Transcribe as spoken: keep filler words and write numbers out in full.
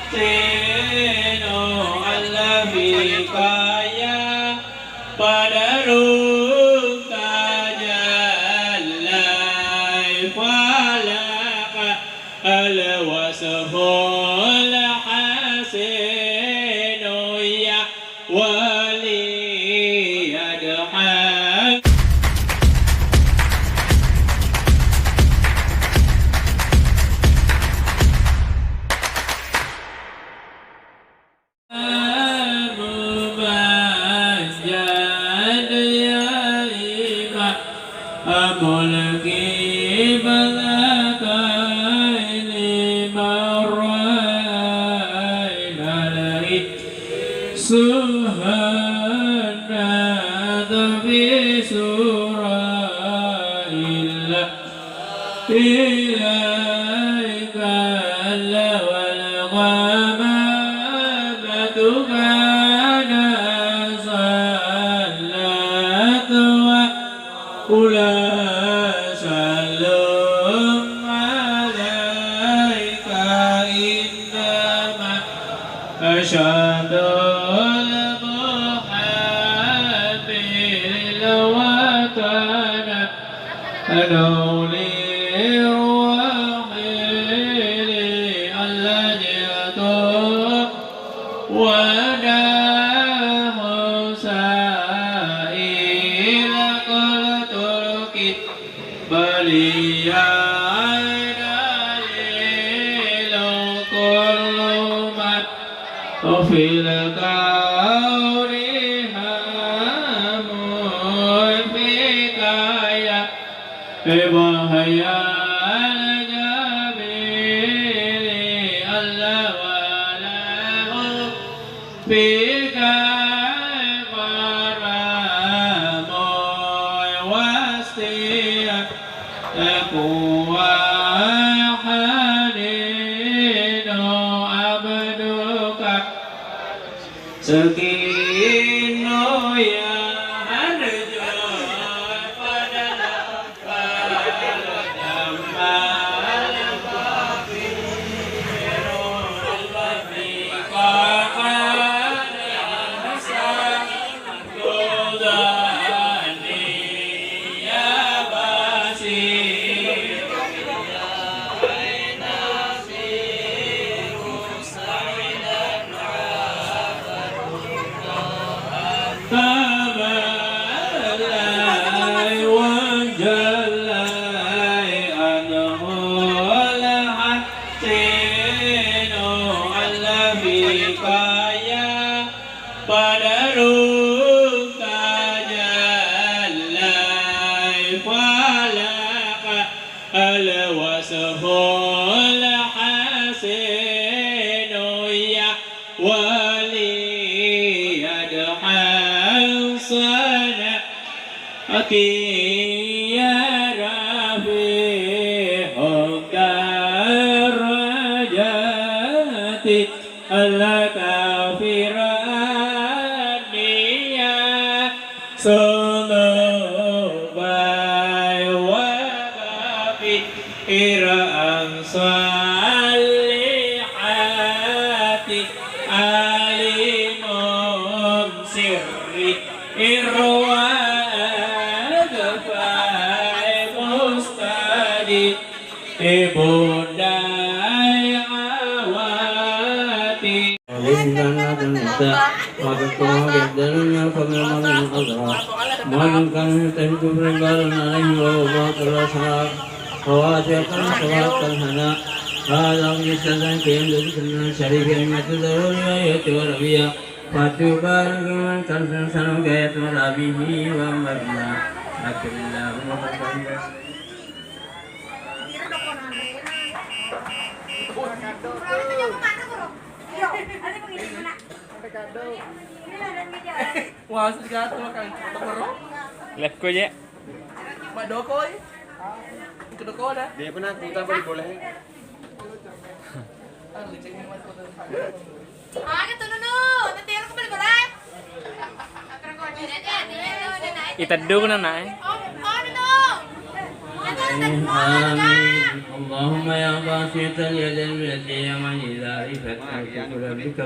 Seno Allah bikaya padarung tajallai falaka alwasful hasinu ya wali adha. Mumanjat ya Imam Qiblatain marraina lagi suhannat fi surah illa ilaika al-ghamamatu kana sallat wa ula sallam alaika innama asyadul muhamil wa kana Adauli ruhili alladhi tu wadahu sa'ila qultul kibali ya dalilu kullu ma fil kauni hamu fika ya Ibrahim al-Jamili Allah wa lahu fika maramu wastiya taqwa haninu abduka Sakino ya harjo pada Tabalai wa jallai anhul hasinu alladhi kaya padarung tajallai falaka Al-wasful hasinu ya wali adhan sanati ya rafi'ud darajati. Laka fir'aniya sunubai wa kafi ir'an salihati alimun sirri irwa agfai mustadi. Ibundai awati. Alaihi lanatun nisa, wa qad tuha bidzalina fa min amrin azra. Mu'minun kana yastahillu ridwan alaihi wa huwa batil asar. Wa wasi'atan sawakan hana. Hadza min istazan kiyam dzikrin syarifin matu darul ayati wa rabiya. Fatuba liman kalfin salam gayat wa rabihi wa marna. Akhirillahumma Wah, sudah jatuh kan. Lekko je. Mak dokoi. Kedoko dah. Dia pernah kita beli boleh. Aga tu nunu, nanti aku beli boleh. Iteddu na nae. Oh, oh, nunu. آمين. اللهم يا باسط اليد باليمين إذا أردت أن تكون بك